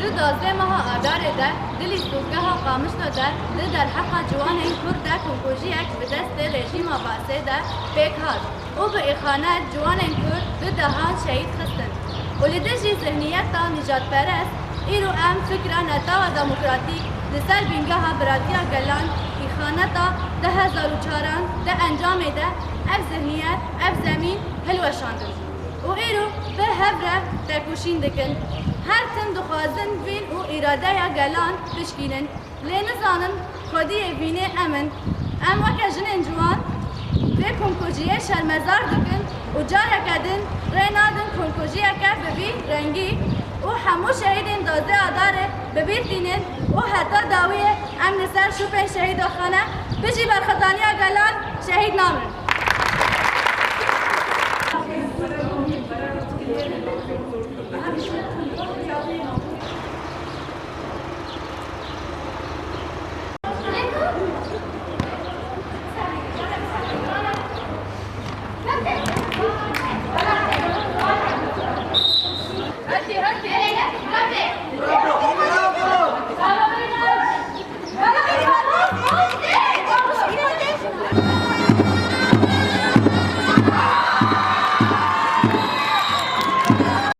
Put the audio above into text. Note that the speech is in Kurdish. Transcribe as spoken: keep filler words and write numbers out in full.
Di duwazdeh meha Adarê de di lîstikgeha Qamişlo de di derheqa ciwanên Kurd de komkujiyek bi destê rejîma Baasê de pêk hat û bi îxanet ciwanên Kurd du dehan şehîd xistin. Û li dijî zihniyeta nîjadperest, îro em fikra Netewa Demokratîk li ser bîngeha biratiya gelan, îxaneta du hezar û çaran di encamê de ev zihniyet, ev zemîn hilweşandin. Û îro bi hev re tekoşîn dikin. Her tim dixwazin vîn û îradeya gelan pişkînin. Lê nizanin xwediyê vînê em in. Em weke jinên ciwan vê komkujiyê şermezar dikin û careke din rê nadin komkujiyeke bi vî rengî û hemû şehîdên duwazdeh Adarê bi bîr tînin û heta dawiyê em li ser şûpên şehîda xwe ne. Bijî berxwedaniya gelan, şehîd namirin.